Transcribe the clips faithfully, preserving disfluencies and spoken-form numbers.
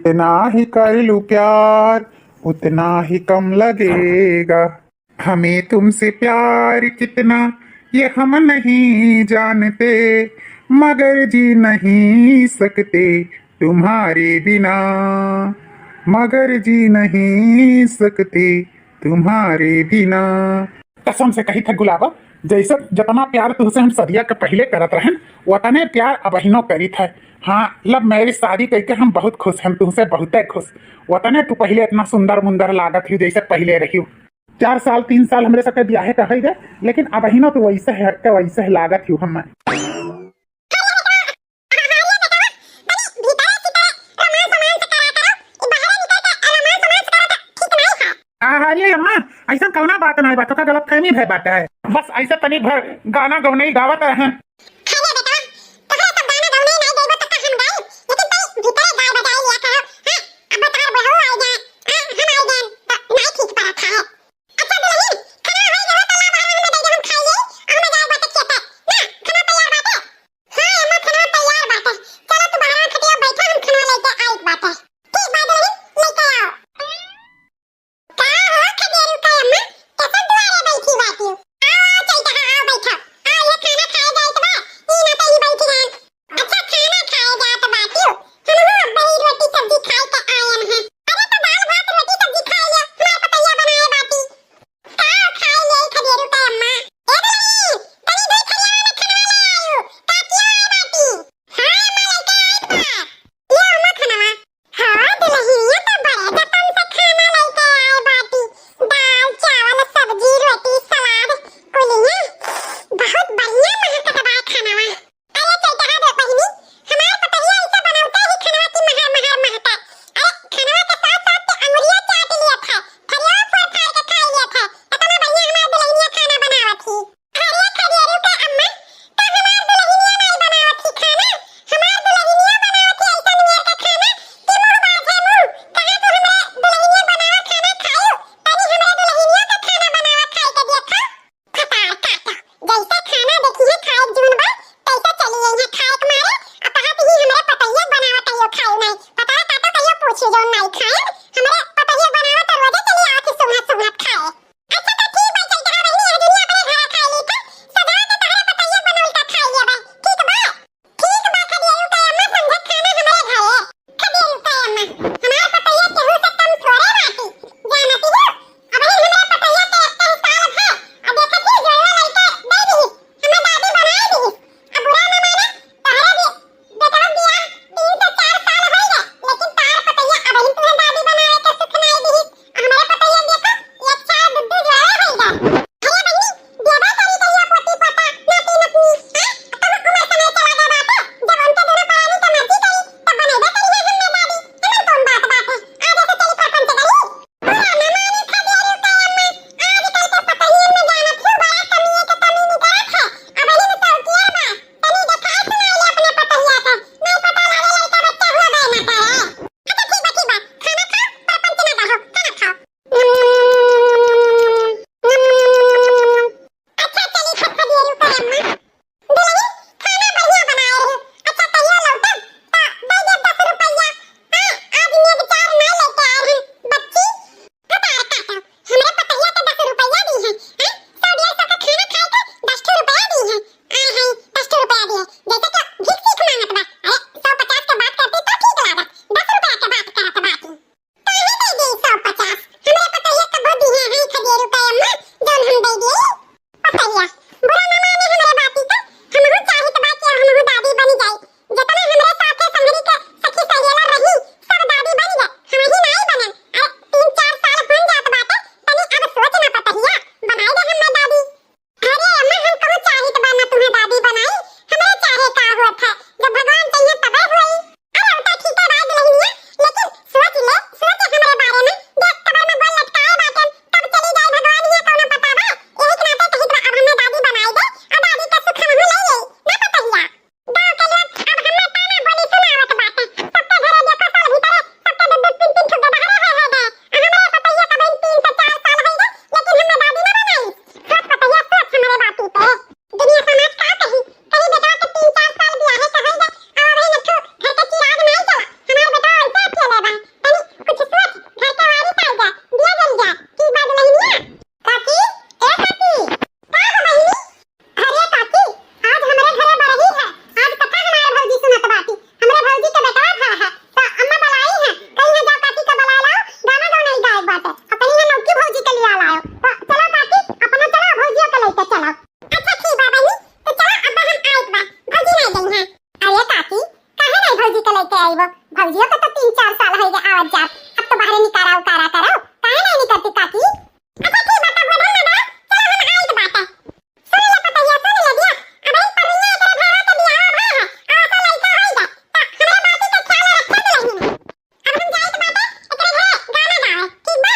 जितना ही कर लूं प्यार, उतना ही कम लगेगा। हमें तुमसे प्यार कितना, ये हम नहीं जानते, मगर जी नहीं सकते तुम्हारे बिना, मगर जी नहीं सकते तुम्हारे बिना। कसम से कही था गुलाबा, जैसे जतना प्यार तुहसे हम सदिया के पहिले करत रहन, वतने प्यार अबहिनो करीत है। हाँ, लव मैरिज शादी करके हम बहुत खुश हैं, तुहसे बहुते खुश। वतने तू पहिले इतना सुंदर मुंदर लागत ही जैसे पहिले रही। चार साल, तीन साल हमरे सबके ब्याहे का होइ गए, लेकिन अबहिनो तू वैसे है के वैसे लागत ही हमें। अरे अम्मा, ऐसन कौना बात नाई बा, तोका गलतफहमी भय बाटे। बस ऐसे तनी भर गाना गौनई गावत रहन। हाँ, अम्मा, खाना तैयार बाटे। चलो, तू बाहर में खटिया बैठा, हम खाना लेके आइत बाटे। ठीक बा दुल्हन, लेके आओ। का हो खदेरू का अम्मा, कैसे दुआरे बैठी बाटियो? आओ, आओ, चैता, हाँ, आओ, बैठा। आओ, ये खाना खाए जाइत बा, ई ना तो ई बैठी हैं। अच्छा, खाना खाए जात बाटियो। हम हो, अब्बा, ई रोटी सब्जी खाए के आयन है। अरे, तो दाल भात रोटी सब्जी खाए लियो, हमार पतैया बनाए बाटी। का खाए ले खदेरू के अम्मा? ए दुलही, तनी दे खरियावा में खनवा ले आयु। काकियो आए बाटी। हाँ अम्मा, लेके आइत बा। ये अम्मा खनवा। हाँ दुलही, ये तो बड़े जतन से खाना लेके आए बाटी। दाल, चावल, सब्जी, रोटी, सलाद, कुलिया। बहुत बढ़िया महकत बा खनवा। अरे चैतहा दे बहिनी, हमार पतहिया ऐसे बनौते ही खनवा की महर महर महके। अरे खनवा के साथ साथ ते अंगुरिया चाट लियत है, थरिया फोड़ फाड़ के खाई लियत है। इतना बढ़िया हमार दुलहिनिया खाना बनावत ही। अरे खदेरू के अम्मा, तो हमार दुलहिनिया नाई बनावत ही खाना, हमार दुलहिनिया बनावत ही ऐसा नियर का खाना कि मुंह बाजे मुंह। कहाँ तू हमरे दुलहिनिया बनावा खाना खायू, तनी हमरे दुलहिनिया का खाना बनावा खाए के देखा। फटार काटा, जैसे खाना देखिए खाए जून बा, तैसे चली आई है खाए के मारे। अब कहत ही हमरे पतैया बनावत है यो खाए नहीं, फटार काटा कहियो पूछी जौन नहीं खाए, हमरे पतैया बनावत है रोजे चली आवत ही सुंघत सुंघत खाए। अच्छा तो ठीक बा, चल तोहरा बहिनी यह दुनिया अपने घरा खाए ली था, सदा के तोहरे पतैया बनौल का खाए लिया बा, ठीक बा? ठीक बा खदेरू के अम्मा, संझा खाना हमरे घरे। खदेरू के अम्मा, हमार पतैया केहू से कम थोड़े बाटी, जानती हो? अबही हमरे पतैया के एक ही साल है, आ देखत ही जोड़वा लइके दे दिहिस, हमर दादी बनाए दिहिस। अब बुरा न माना, तोहरे भी बेटवा बियाह तीन से चार साल होइ गए, लेकिन तोहार पतैया अबही तुहे दादी अब जात, अब तो बाहरे निकारा उकारा करो, काहे नहीं निकलती काकी? अच्छा ठीक बा, तब गोधन ना दवा, चलो हम आइत बाटे। सुन ले पतैया, सुन ले दिया, अब इन परुइया एकरे भावा के बियाह भा है, और ऐसा लड़का होई जाए, तो हमरे बाती के ख्याल रखे दुल्हन। अब हम जाइत बाटे, एकरे घरे गाना गावे, ठीक बा?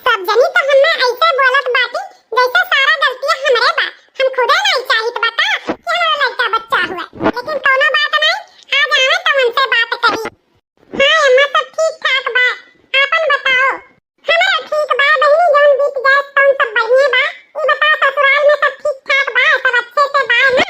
सब जनी तो हम्मे ऐसे बोलत बाटी, जैसे सारा गलतियां हमरे बा। हम खुदे नहीं चाहित बा का कि हमारा लड़का बच्चा हुआ, लेकिन कौनो बात नहीं, आज आवे तो उनसे बात करी। हाँ अम्मा, सब ठीक ठाक बा, आपन बताओ। हमारा ठीक बा बहिनी, जौन बीत जाए तौन सब बढ़िया बा। ई बता ससुराल में सब ठीक ठाक बा, सब अच्छे से बा ना?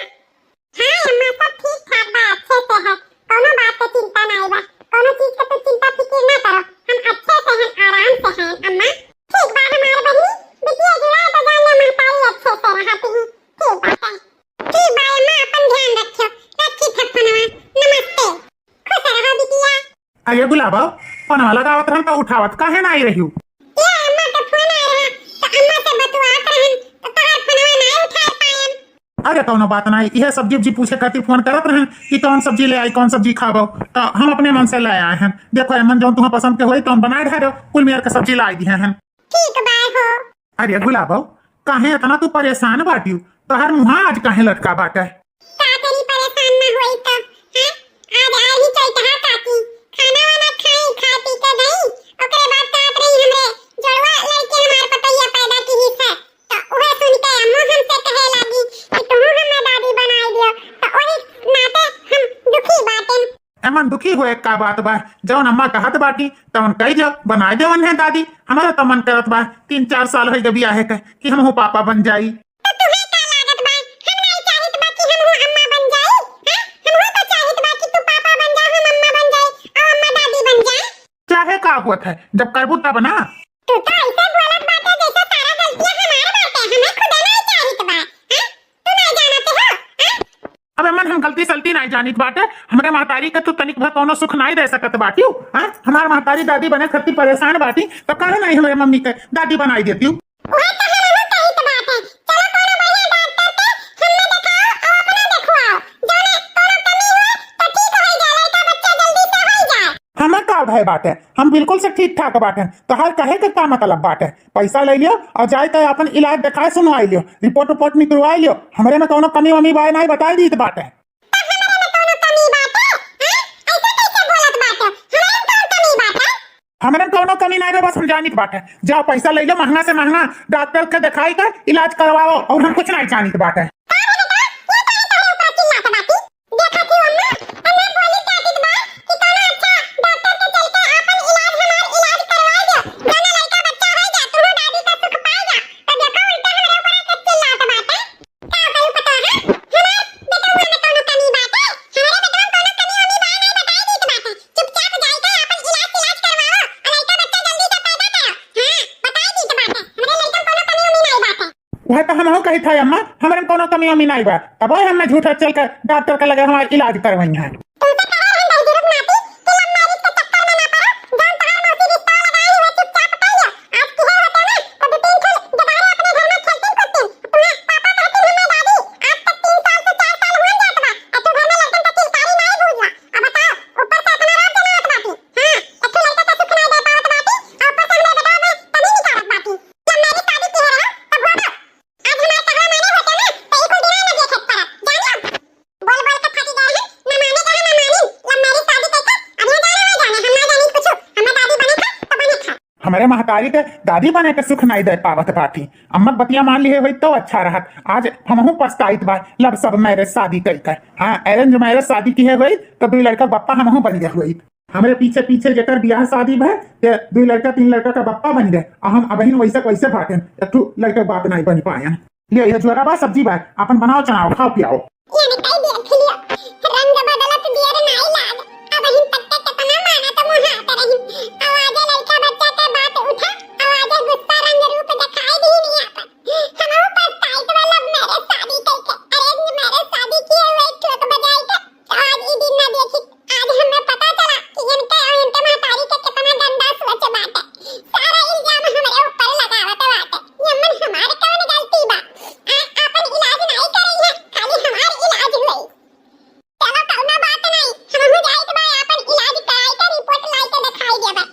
हाँ अम्मा, सब ठीक ठाक बा, अच्छे से है, कौनो बात के चिंता नहीं बा, कौनो चीज के तू चिंता फिकिर ना करो, हम अच्छे से हैं, आराम से हैं अम्मा। ठीक बा हमार बहिनी, बिटिया जुड़ा तो जान ले महतारी अच्छे से रहत ही। ठीक बा, ठीक बा अम्मा, अपन ध्यान रखियो, रखी थे फोनवा, नमस्ते, खुश रहो बिटिया। अरे गुलाबा, फोनवा लगावत रहन त उठावत काहे ना आई रहियो? ये अम्मा के फोन आए रहा, तो अम्मा से बतुआत रहन, तो तोहार फोनवा ना उठा पाएन। अरे कौनो बात ना, इहे सब्जी उब्जी पूछे खातिर फोन करत रहन कि कौन सब्जी ले आई, कौन सब्जी खाबो, तो हम अपने मन से ले आए हैं। देखो एमन जौन तुम्हें पसंद के होई तौन बनाए ढारो, कुल मेर के सब्जी लाई दिए हैं। ठीक बा हो। अरे गुलाबो, काहे इतना तू परेशान बाटियो? तोहार मुहा आज काहे लटका बाटे? का करी, परेशान ना होई तो, हैं? आज आ ही चैतहा काकी, खाना वाना खाई, खा पी के गई, ओकरे बाद कहत रही हमरे जोड़वा लड़के हमार पतैया पैदा की ही से, तो उहे सुन के अम्मू हमसे कहे लागी कि तुहू हमें दादी बनाई दियो, तो वही नाते हम दुखी बाटेन। एमन दुखी होए का बात बा, जौन अम्मा कहत बाटी तौन कही दो, बनाई दो उन्हें दादी। हमारा तो मन करत बा, तीन चार साल होई गए बियाहे के, कि हमहू पापा बन जाई। तो तुम्हें का लागत बा, हम नहीं चाहित बा कि हमहू अम्मा बन जाई? हैं? हमहू तो चाहित बा कि तू पापा बन जा, हम अम्मा बन जाई, और अम्मा दादी बन जाए। चाहे का हुआ था, जब करबू तब ना। तू तो ऐसे बोलत बाटे जैसे सारा गलतियां हमार बाटे, हमें खुदे नहीं चाहित बा। हैं? तू नहीं जानत हो? हैं? अब एमन हम गलती सलती नहीं जानित बाटे, हमरे महतारी के तू तनिक भर कौनो सुख नहीं दे सकत बाटियो। हैं? हमार महतारी दादी बने खातिर परेशान बाटी, तो काहे नहीं हमरे मम्मी के दादी बनाई देतियो? उहे तो हमहू कहित बाटे। चलो कोनो बढ़िया डॉक्टर के हम्मे देखाओ और अपना देखवाओ। जौने कोनो कमी हुए तो ठीक हो जाए, लड़का बच्चा जल्दी से हो जाए। हमें का भय बाटे? हम बिल्कुल से ठीक ठाक बाटे। तोहार कहे के का मतलब बाटे? पैसा ले लियो और जाए के अपन इलाज देखाए सुनवाई लियो, रिपोर्ट उपोर्ट निकलवाई लियो। हमरे में कोनो कमी वमी बाय नहीं बताई दीत बाटे। तब हमरे में कौनो कमी बाटे? हैं? ऐसे कैसे बोलत बाटे? हमरे में कौन कमी बाटे? हमरे में कौनो कमी नहीं बा, बस हम जानित बाटे। जाओ पैसा ले लो, महंगा से महंगा डॉक्टर के दिखाई कर इलाज करवाओ, और हम कुछ नहीं जानित बाटे। का रे बेटा, ये काहे तोहरे ऊपर चिल्लात बाटी? देखा थी अम्मा, हमें बोली जातित बा कि कौनो अच्छा डॉक्टर के चल के आपन इलाज, हमार इलाज करवा दो, जाना लड़का बच्चा हो जा, तू दादी का सुख पाए जा। तो देखो उल्टा हमरे ऊपर आके चिल्लात बाटे। का करू पता है? हमार बेटवा में कौनो कमी बाटे? हमरे बेटवा में कौनो कमी वमी बा नहीं, बताई दीत बाटे। चुपचाप जाई के आपन इलाज तिलाज करवाओ, और लड़का बच्चा जल्दी से पैदा करो। हाँ, बताई दीत बाटे। हमरे लड़का में कौनो कमी वमी नहीं बाटे। वह तो हमहू कही था अम्मा, हमरे में कौनो कमी वमी नहीं बा। तब हमें झूठा चल के डॉक्टर के लगे हमार इलाज करवाई है। तुमसे कहे हम दही जुरुक नाती कि love marriage के चक्कर में ना पड़ो। जौन तोहार मौसी रिश्ता लगाई है, चुपचाप कर लो। आज की है होते ना, तो दो तीन ठो जगारे अपने घर में खेलती कूदती। तुम्हार पापा कहती हमें दादी, आज तक तीन साल से चार साल हुआ जात बा, और तू घर में लड़कन का किलकारी नहीं भूल जा। अब बताओ, ऊपर से इतना राज जमावत बाटी। हाँ, एक ठो लड़का का सुख नहीं दे पावत बाटी, और ऊपर से हमरे बेटा में कमी निकालत बाटी। जब मेरी शादी की है रहो, तब हुआ आज हमार कहवा माने होते ना, तो ई कुल दिना न देखे के पड़त, जान लो। बोल बोल के थकी गए हैं, न माने कहा न मानी, love marriage शादी करके, अब ये जाने वही जाने, हम ना जानी कुछ, हमें दादी बने था, तो बने था। हमरे महतारी के दादी बने के सुख नहीं दे पावत बाटी। अम्मा बतिया मान लिए होई तो अच्छा रहत, आज हमहू पछताइत बा, love सब marriage शादी कई कर। हाँ, arrange marriage शादी की है होई, तो दुई लड़का बप्पा हमहू बन गए होई। हमरे पीछे पीछे जेकर बियाह शादी भय, ते दुई लड़का तीन लड़का का बप्पा बन गए, आ हम अबहिन वैसे कैसे बाटेन, एक ठो लड़का बाप नहीं बन पायन। ले, ये जुआरा बा, सब्जी बा, आपन बनाओ, चनाओ, खाओ, पियाओ। ये निकाल दिया खिलिया, रंग बदलत दियर नाई लाग, अबहिन तक के केतना मानत मुहात रही, आवाजे लड़का बच्चा के बात उठा, आवाजे गुस्सा रंग रूप दिखाई दी नहीं आपन। हमहू पछताइत बा love marriage शादी करके, arrange marriage शादी किए हुए चोट बजाई के। आज ई दिन ना देखी, आज हमें पता चला कि इनके और इनके महतारी के कितना गंदा सोच बाटे। सारा इल्जाम हमरे ऊपर लगावत बाटे। यमन हमार कौन गलती बा? आ, आपन इलाज नहीं करई है, खाली हमार इलाज हुई। चलो कौनो बात नहीं, हमहू जाइत बा आपन इलाज कराई के रिपोर्ट लाई के दिखाई देबा।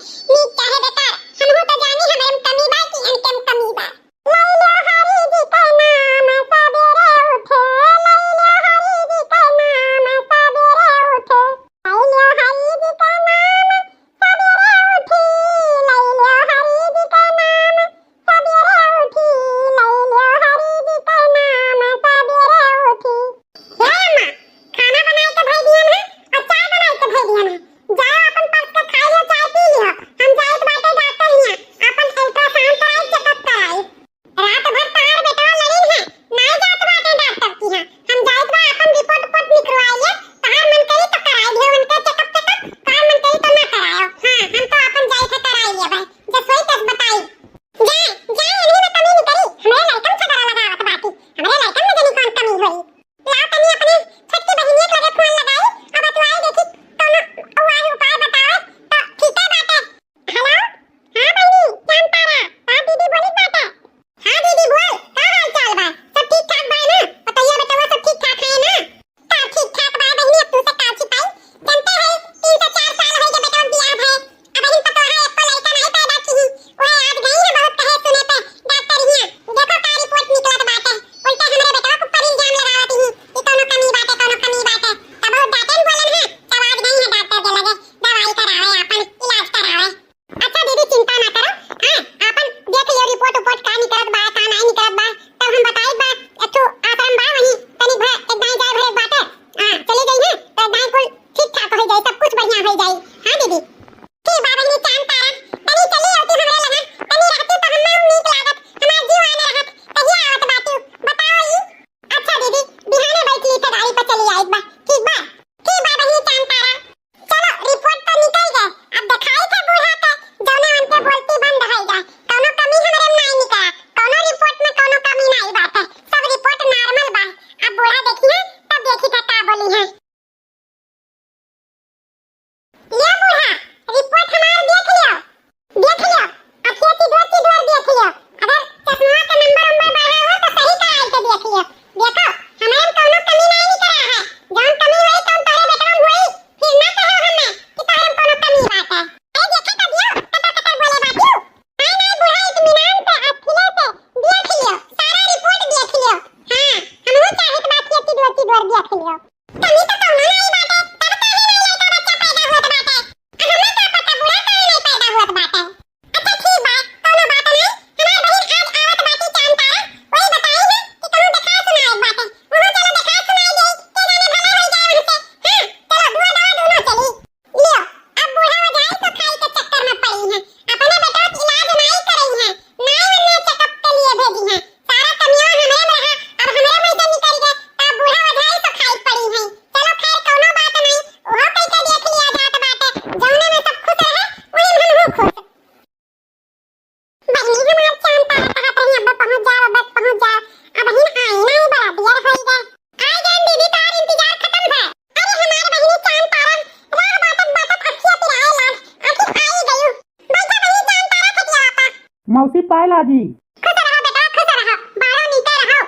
मौसी पायल आजी। खुश रहो बेटा, खुश रहो, बारो नीके रहो।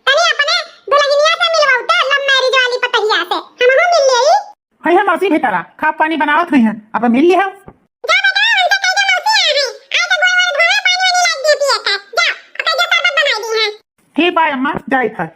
तनी अपने दुल्हनिया से मिलवाओ तो, love marriage वाली पतहिया से। हमहू मिल लेई। है, है मौसी भीतरा, खा पानी बनावत हुई हैं, अब मिल लिहा। जा बेटा, उनसे कह दे मौसी आ गई। आए तो गोड़ वोड़ धोए, पानी वानी लाग दिए पिए के। जा, और कह दे शरबत बनाई दी हैं। ठीक बा अम्मा, जाइत है।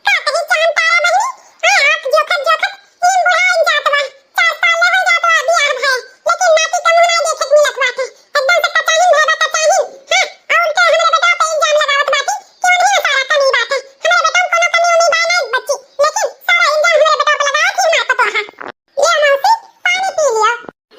का कही चांद तारा बहिनी, हाँ, आँख जोखत जोखत नीम बुढ़ाइन जात बा। चार साल हो जात बा बियाह भए, लेकिन नाती के मुँह नाई देखे के मिलत बाटे। एकदम से कचाहिन भए बा, कचाहिन। हाँ, और उनके हमरे बेटवा पे इल्जाम लगावत बाटी कि उन्हीं में सारा कमी बाटे। हमरे बेटवा में कोनो कमी उमी बा नाई बच्ची, लेकिन सारा इल्जाम हमरे बेटवा पे लगावत ही मार पतोहा। ले मौसी, पानी पी लियो।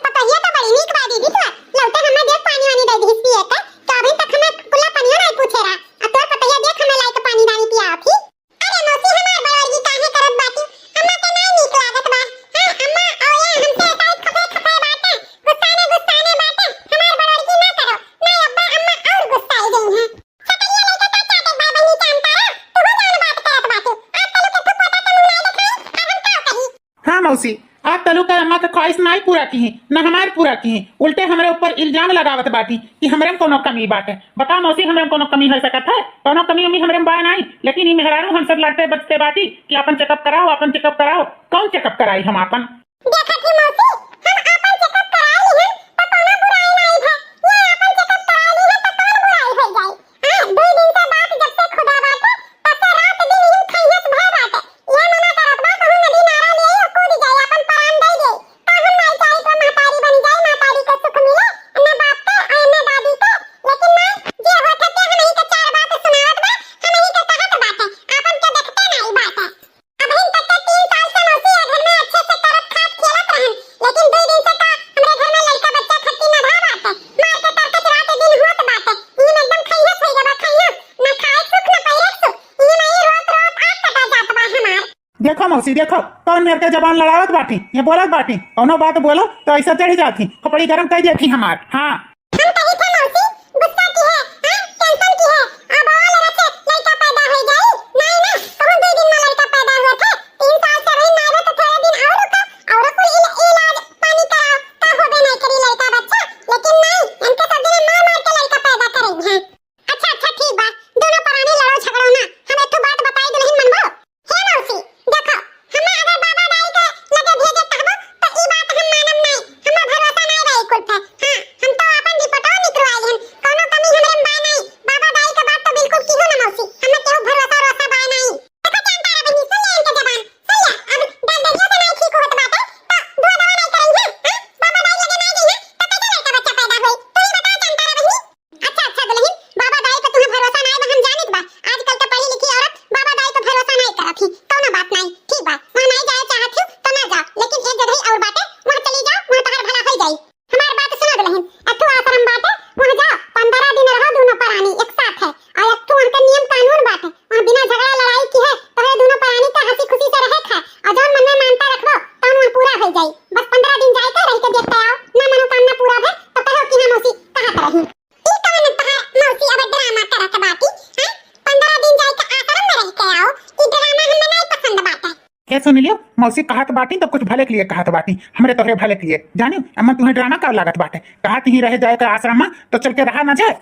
पतोहिया तो बड़ी नीक बा दीदी तोर। लौटे हमें देख पानी वानी दे दिहिस पिए के, तो अभी तक हमें कुल्ला पनियो नाई पूछे रहा। अब तोर पतोहिया देख हमें लाइके पानी दानी पियावत ही। अरे मौसी, हमार बड़वर्गी काहे करत बाटी? अम्मा के नाई नीक लागत बा। हाँ, अम्मा, और ये हमसे ऐसा ही खफे खफे बाटे, गुस्साने गुस्साने बाटे। हमार बड़वर्गी ना करो, नाई अब्बा अम्मा और गुस्साई गई हैं। सकरिया लइका का चाटे बा बहिनी चांद तारा, तू जान बात करत बाटू। आज तलू के फुफोता के मुंह नाई देखाई, अब हम का कही? हाँ मौसी, आज तलू के अम्मा के ख्वाहिश नाई पूरा किहीं, न हमार पूरा किहीं, उल्टे हमरे ऊपर इल्जाम लगावत बाटी कि हमरे में कोनो कमी बाटे। बताओ मौसी, हमरे में कोनो कमी हो सकत है? कोनो कमी उमी हमरे में बा नाई, लेकिन ई मेहरारू हमसे लड़ते बजते बाटी कि आपन checkup कराओ, आपन checkup कराओ। कौन checkup कराई हम आपन? देखत ही मौसी, हम आपन checkup कराई लिहन, त कोनो बुराई नाई भा। ये आपन checkup कराई लिहन, त कौन बुराई हो जाई? हाँ, दुई दिन से बात जब से खुदा बाटे, तब से रात दिन इही खैहस भय बाटे। ये मना करत बा, कहूँ नदी नारा ले आई और कूद जाई, आपन परान दे दे। का हम नाई चाही तो महतारी बन जाई, महतारी के सुख मिले, न बाप के और न दादी के। लेकिन माई, जे होत है ते हमही के चार बात सुनावत बा, हमही के कहत बाटे, आपन के देखते नाई बाटे। अबहिन तक के तीन साल से मौसी ए घर में अच्छे से करत खात खेलत रहन, लेकिन दुई दिन से का हमरे घर में लइका बच्चा खत्ती नधा बाटे। मार के तरकच रात दिन होत बाटे। इही में एकदम खैहस होई गवा, खैहस। ना खाए सुख, ना पहिरे सुख। इही में ई रोत रोत आँख कटा जात बा हमार। देखो मौसी, देखो, कौन मेर के जबान लड़ावत बाटी, ये बोलत बाटी। कौनो बात बोलो तो ऐसा चढ़ जाती, खोपड़ी गरम कर देती हमार। हाँ। हम कही थे मौसी, गुस्सा की है, हाँ? Tension की है? अब और रखे लइका पैदा हो जाई? नहीं ना, कहूँ दो दिन में लइका पैदा हुआ थे। तीन साल से रही मारे तो थोड़े दिन और रुका, और कुल इल-, इलाज पानी कराओ, का होबे नहीं करी लइका बच्चा। लेकिन नहीं, इनके सब दिन मार मार के लइका पैदा करेंगे। अच्छा, अच्छा, ठीक बा, दोनों परानी लड़ो झगड़ो ना, हम एक ठो बात बताई दुल्हन मनबो? हे मौसी, देखो, हमें अगर बाबा दाई के लगे भेजे कहबो, तो ई बात हम मानब नाई। हमें भरोसा नाई रही कुल पे। हाँ, हम तो आपन रिपोर्टो निकलवाई हन, कौनो कमी हमरे में बा नाई। बाबा दाई के बात तो बिल्कुल किहो ना मौसी, हमें केहू भरोसा रोसा बा नाई। देखो चांद तारा बहिनी, सुन ले इनके जबान, सुन ले। अब डॉक्टरियो से नाई ठीक होत बाटे, तो दुआ दवा नाई करई है, हाँ? बाबा दाई लगे नाई गई है, तो कैसे लड़का बच्चा पैदा होई? तू ही बता चांद तारा बहिनी। अच्छा, अच्छा दुल्हन, बाबा दाई पे तुम्हें भरोसा नाई बा, हम जानित बा। आजकल के पढ़ी लिखी औरत बाबा दाई पे भरोसा नाई करत ही। कौनो बात नाई, ठीक बा, वहाँ नाई जाए चाहत ही तो ना जाओ, लेकिन एक जगह और बाटे, वहाँ चली जाओ, वहाँ तुम्हार भला हो जाई। हमार बात सुनो दुल्हन, एक ठो आश्रम बाटे, वहाँ जाओ, पंद्रह दिन रहो दोनों परानी एक साथ है, और एक ठो वहाँ के नियम कानून बाटे, वहाँ बिना झगड़ा लड़ाई की है, तोहरे दोनों परानी का हंसी खुशी से रहे खाए, और जौन मन में मानता रखबो, तौन वहाँ पूरा हो जाई। बस पंद्रह दिन जाए के रह के देख के आओ, ना मनोकामना पूरा भे, तो कहो कि हाँ मौसी, कहा तरही। ई कवन तहार मौसी अब ड्रामा करत बाटी, हैं? पंद्रह दिन जाए के आश्रम में रह के आओ, ई ड्रामा हमें नहीं पसंद बाटे। के सुन लियो, मौसी कहत बाटी तो कुछ भले के लिए कहत बाटी, हमरे तोहरे भले के लिए। जानियो, अम्मा तुम्हें ड्रामा का लागत बाटे, कहत ही रह जाए के आश्रम में तो चल के रहा ना जाए।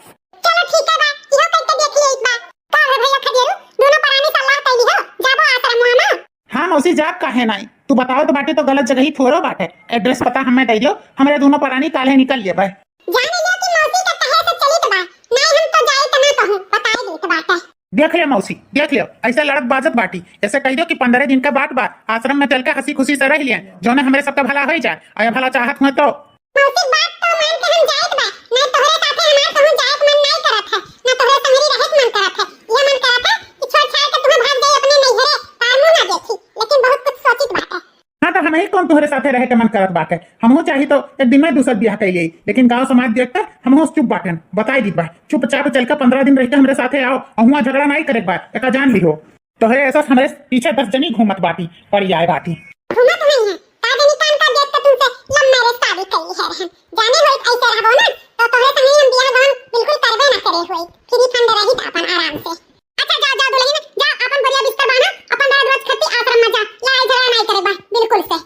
चलो ठीक है बा, इहो करके देख लिए एक बार। का है भैया खदेरू, दोनों परानी सलाह कैली हो, जाबो आश्रम में? हाँ मौसी, जाब काहे नाई, तू बताओ तो बाटे तो गलत जगह ही थोड़ो बाटे। एड्रेस पता हमें दे दियो, हमरे दोनों परानी काल्हे निकल लेबे। जान लियो कि मौसी का कहे से चलित बा, नाई हम तो जाइत ना कहूँ, बताए देत बाटे। देख लियो मौसी, देख लियो, ऐसे लड़त बाजत बाटी, ऐसे कह दियो कि पंद्रह दिन का बात बा, आश्रम में चल के हंसी खुशी से रह लिए, जौने हमरे सबका भला हो जाए, और भला चाहत हुए तो। मौसी बात तो मान के हम जाइत बा, नाई तोहरे साथे हमार कहूँ जाए के मन नाई करत है, ना तोहरे संगरी रहे के मन करत है, ये मन करत है कि छोड़ छाड़ के तुम्हें भाग जाए अपने नैहरे, तार मुँह ना देखी, लेकिन बहुत कुछ सोचित बाटे। हाँ, तो हमही कौन तोहरे साथे रहे के मन करत बाटे? हमहू चाही तो एक दिन में दूसर बियाह कर लेई, लेकिन गाँव समाज देख के हमहू चुप बाटेन, बताई दीत बा। चुपचाप चल के पंद्रह दिन रह के हमरे साथे आओ, और हुआं झगड़ा नाई करे के बा, एका जान लिहो। तोहरे ऐसा हमरे पीछे दस जनी घूमत बाटी, पड़ी आए बाटी। घूमत नहीं है, का जनी कान का देख के तुमसे love marriage शादी करी है रहन। जाने होई ऐसे रहबो ना, तो तोहरे संगे हम बियाह गवन बिल्कुल करबे ना करे होई। Free fund रही था अपन आराम से। अच्छा, जाओ, जाओ दुल्हन, जाओ, अपन बोरिया बिस्तर बांधा, अपन रात रोज खत्ती आश्रम में जा, लड़ाई झगड़ा नहीं करे बा, बिल्कुल से।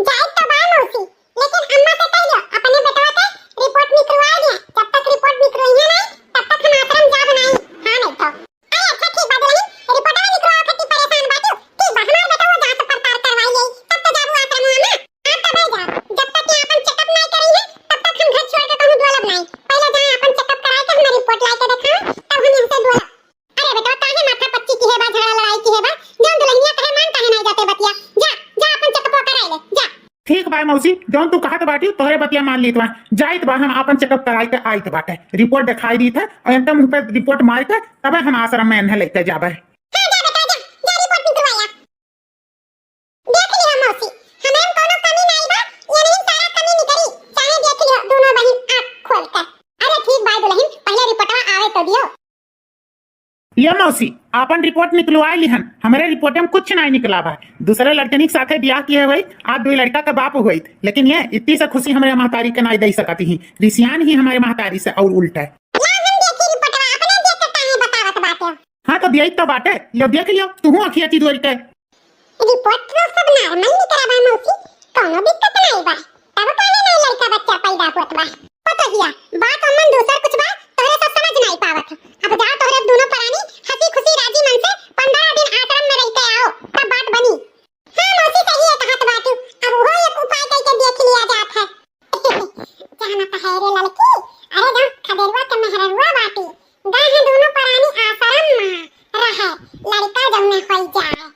जाए तो बा मौसी, लेकिन अम्मा से कह दियो, अपने बेटवा के रिपोर्ट निकलवा दिया, जब तक रिपोर्ट निकलवा जी, जौन तू कहत बाटी, तोहरे बतिया मान लीत बा। जाइत बा, हम आपन checkup कराई के आइत बाटे। Report देखाई दीत है, और इनके मुंह पे report मार के तबे हम आश्रम में इन्हें लेके जाबे। हाँ, जा बेटा, जा, जा report निकलवा ला। देख लिया मौसी, हमरा में कौनो कमी नाई बा, ये नहीं सारा कमी निकली, चाहे देख लियो दोनों बहिन आँख खोल के। अरे ठीक बा दुल्हन, पहले रिपोर्टवा आवे तो दियो। ये मौसी, आपन report निकलवा लिहन, हमरे report में कुछ नाई निकला बा। दूसरे लड़कनी के साथे बियाह किए हुई, आज दो लड़का का बाप हुई, लेकिन ये इतनी से खुशी हमरे महतारी के नाई दे सकती ही, रिसियान ही हमरे महतारी से और उल्टा है। ला हम देखी रिपोर्टवा, अपने देख के काहे बतावत बाटे? हाँ तो दिया तो बाटे, यो देख लियो, तू अखिया चिदोरी के। रिपोर्ट तो सब normal निकला बा मौसी, कौनो दिक्कत नाई बा। तब काहे नाई लड़का बच्चा पैदा होत बा? पतोहिया, बात अमन दूसर कुछ बा, तोहरे सब समझ नाई पावत। अब जा तोहरे दोनों परानी हंसी खुशी राजी मन से पन्द्रह दिन आश्रम में रह के आओ, तब बात बनी। हाँ मौसी, सही है कहत बाटू, अब वो एक उपाय करके देख लिया जात है। जाना तो है रे लड़की, अरे जौन खदेरुआ के मेहररुआ बाटी, गए हैं दोनों परानी आश्रम में रहे, लड़का जौने होई जाए।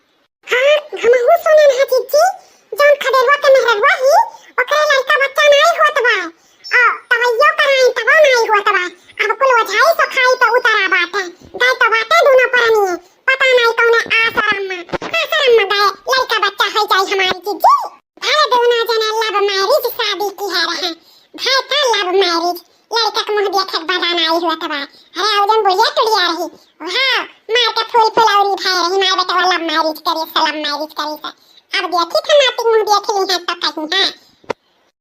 हाँ, हमहू सुनन है जीजी, जौन खदेरुआ के मेहररुआ ही, ओकरे लड़का बच्चा नाई होत बा। आ, दवाइयो कराई, तबो नाई होत बा। अब कुल ओझाई सोखाई पे उतरा बाटे। गए तो बाटे दोनों परानी, पता नाई कौने आश्रम में, आश्रम में गए, लड़का बच्चा होई जाई हमारी जीजी। भले दोनों जने love marriage शादी किहे रहे, भए का love marriage, लड़का के मुँह देखे के बहाना आई हुआ तबा। अरे, अउ जौन बुढ़िया टुढ़िया रही, हाँ, मार के फूल फुलौरी भए रही, मार बेटवा love marriage करी से, love marriage करी से। अब देखी था नाती मुँह देख ली है तो कहीं है।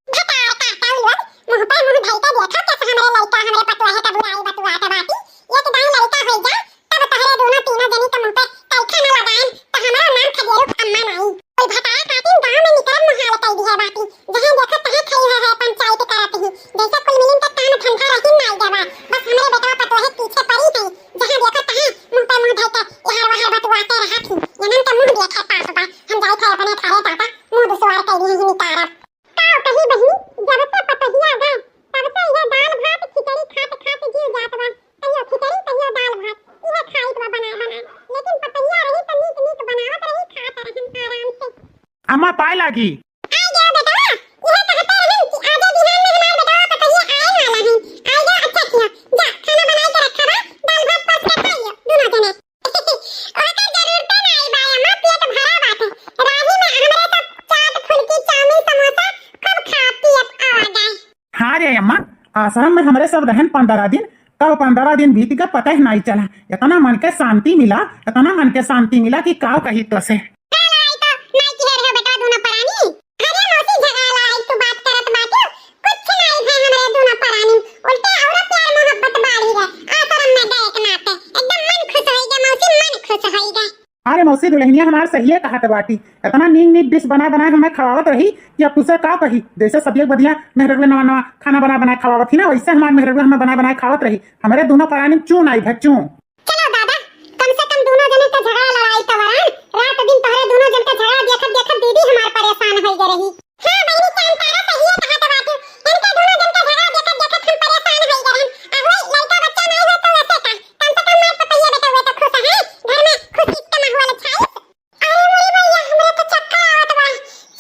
भतार काटा लोग, मुँह पे मुँह धई के देखा, कैसे हमरे लड़का, हमरे पतोहे का बुराई बतुआत बाटी। एक दाई लड़का होई जा, तब तोहरे दोनों तीनों जनी के मुँह पे कलखा न लगाएम, तो हमरो नाम खदेरू अम्मा नाई। कोई भतार काटिन गाँव में निकरम मुहाल कई दिहे बाटी। जहाँ देखो तहाँ खड़ी है, है पंचायत करत ही। जैसे कुल मिलिन के काम धंधा रही नाई देवा। बस हमरे बेटवा पतोहे के पीछे पड़ी है। जहाँ देखो तहाँ मुँह पे मुँह धई के एहर ओहर बतुआते रहत ही। इनन के मुँह देखे पाप बा। हम जाई थे अपने घरे जाता, मुँह दुसवार कई दिहे ही निकारब। का कही बहिनी, जब से पतोहिया गए, तब से यह दाल भात खिचड़ी खात खात जीव जात बा। कहियो खिचड़ी, कहियो दाल भात, इहे खाइत बा बनाए बनाए। लेकिन पतोहिया रही त नीक नीक बनावत रही, खात रहन आराम से। अम्मा, पाए लागी। आइ गया बेटवा, इहे कहते रहन कि आजे बिहान में हमार बेटवा पतोहिया आए वाला है। आइ गया, अच्छा किया। जा, खाना बनाए के रखा बा, दाल भात परोस के खाइयो, दोनों जने। ओकर जरूरते नाई बा अम्मा, पेट भरा बाटे। राही में हमरे सब चाट, फुलकी, चाउमीन, समोसा खूब खा पियत आवा जाए। हाँ रे अम्मा, आश्रम में हमरे सब रहन पन्द्रह दिन, कब पन्द्रह दिन बीत गए पता ही नाई चला। इतना मन के शांति मिला, इतना मन के शांति मिला कि का कही तो से। का लड़ाई तो नाई किहे रहे बेटा दोनों परानी? अरे मौसी, झगड़ा लड़ाई तू बात करत बाटू, कुछ नाई है हमरे दोनों परानी, उल्टे औरो प्यार मोहब्बत बाढ़ी है। आश्रम में गए के नाते एकदम मन खुश होई गए मौसी, मन खुश होई गए। अरे मौसी, दुल्हनिया हमार सहिए कहत बाटी, इतना नीक नीक dish बना बना हमें खवावत रही कि अब तुसे का कही। जैसे सदिया बदिया मेहररुआ नवा नवा खाना बना बना खवावत ही ना, वैसे हमार मेहररुआ हमें बना बना खावत रही। हमरे दोनों परानी चूं नाई भा चूं। चलो दादा, कम से कम दोनों जने का झगड़ा लड़ाई का वरान, रात दिन तोहरे दोनों जन का झगड़ा देखत देखत दीदी हमार परेशान होई गए रही। हाँ बहिनी, चांद तारा सहिए कहत बाटू, इनके दोनों जन का झगड़ा देखत देखत हम परेशान होई गए रहन। आ होई लड़का बच्चा नाई हो तो वैसे का, कम से कम मार पतैया बेटा हुए तो खुश है, घर में खुशी के माहौल छाई। अरे मोरी भैया, हमरे तो चक्कर आवत बा,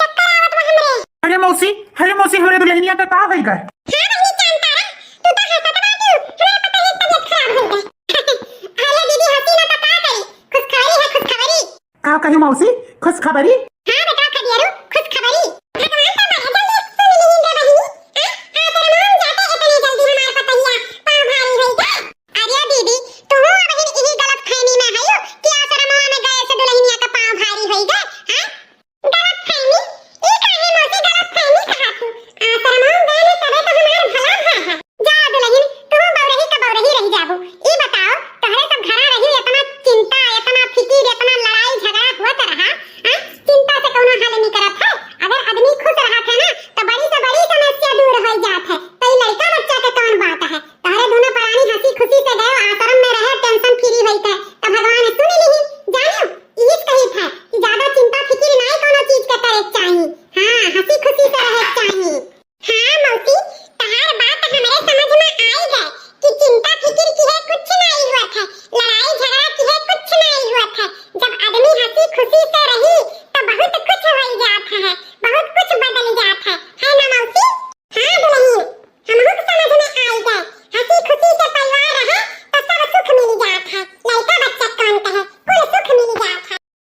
चक्कर आवत बा हमरे। अरे मौसी, अरे मौसी, हमरे दुल्हनिया का का होई गए? हाँ बहिनी चांद तारा, तू तो हंसत बाटू, हमरे पतैया की तबीयत खराब होई गए। अरे दीदी हंसी ना तो का करी, खुशखबरी है खुशखबरी। का कही मौसी, खुशखबरी?